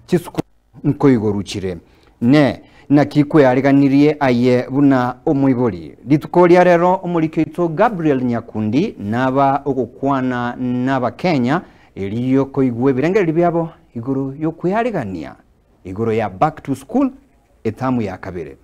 Chisukuru nkoigoruchire. Ne naki kweariganirie aye buna omoibori. Rituko ria rero omoriki oito Gabriel Nyakundi naba ogokwana n'Abakenya erio koigwa ebirengererio biabo igoro y'okwearigania igoro ya back to school etamu ya kabere.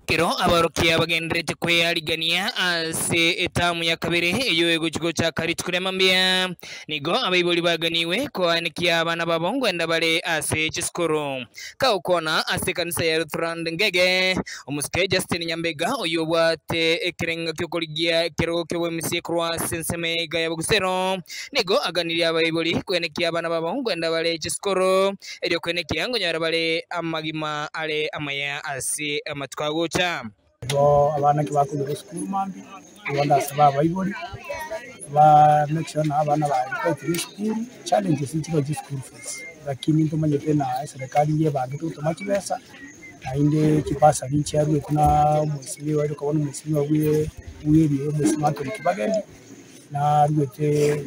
Ekero abaorokia bagendererete kwearigania ase etamu ya kabere eyio egochia gochaka rituko ria mambia, nigo abaibori baganiwe koanekia abana babo ngwenda bare ase chisukuru. Kagokwana ase ekanisa ya Lutheran Ngege, omosike Justin Nyambega oyio obwate ekerengo gi'okorigia ekerogo ki'oboemisia korwa ase ensemo ya iga ya Bogusero, nigo aganirie abaibori koenekia abana babo ngwenda bare chisukuru, erio koenekia ngonyora bare amagima are amaya ase amatuko agocha. Igo abana ki bakogenda esukuru mambia, igo ndasaba abaibori, ba make sure na abana baetire esukuru, challenges nchire chia school fees, lakini ntomanyete na eserekari yebangete gotoma chibesa, naende chibursary nchiaruete na omwesimiwa oyo okabona omwesimiwa bwe bweria omwesimiwa Anthony Kibagendi, naruete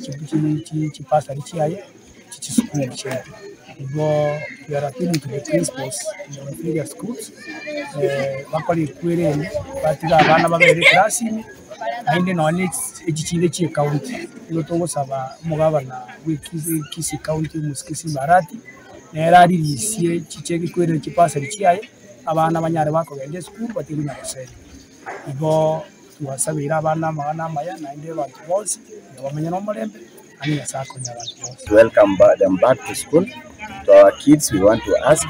chibursary chiaye chichisukuru chiaito. Igo we are appealing to the principals in various schools, bakore ekwere eye, batige abana babere eclass ime, naende nonye echi chinde chia ecounty, nigo togosaba omogabana bwa Kisii county omosike Simba Arati, nere aririsie chiche ekwere chibursary chiaye, abana banyare bakogenda esukuru batige konya gosenya. Igo twasabeire abana amang'ana amaya naende abanto bonsi, nigo bamenye na omorembe, naende Nyasaye akonye abanto bonsi. To welcome them back to school. To our kids, we want to ask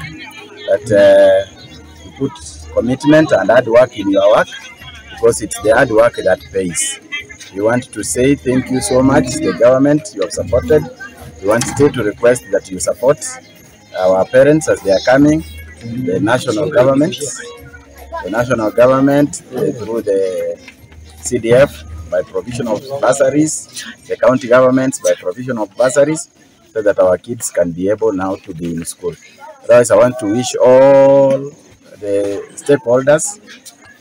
that you put commitment and hard work in your work, because it's the hard work that pays. We want to say thank you so much, the government you have supported. We want still to request that you support our parents as they are coming, the national government, the national government through the CDF by provision of bursaries, the county governments by provision of bursaries, so that our kids can be able now to be in school. Otherwise, I want to wish all the stakeholders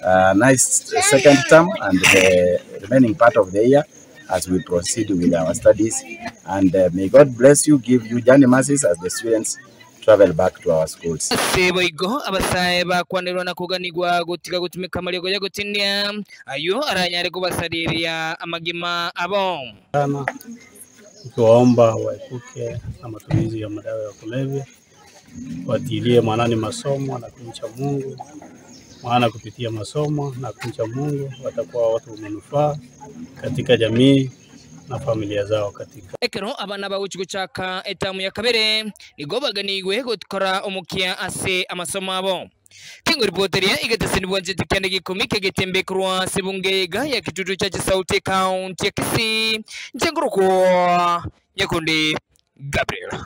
a nice second term and the remaining part of the year as we proceed with our studies. And may God bless you, give you journey mercies as the students travel back to our schools. Ase boigo abasae bakwanerwa na koganigwa gotiga gotumeka amariogo ya gotindia ayio aranyare kobasariria amagima abo. Sana tukiwaomba waepuke na matumizi ya madawa ya kulevya, watilie maanani masomo na kumcha Mungu, maana kupitia masomo na kumcha Mungu watakuwa watu wa manufaa katika jamii na familia zao katika Ekero abana bagochia gochaka etamu ya kabere nigo baganigwe gokora omokia ase amasomo abo. Kengoripoteria igeteseni bwanchete kianda gikumi kegetembe korwa ase bunge iga ya Kitutu cha Chisauti county ya Kisii, nchengorokwa Nyakundi Gabriel.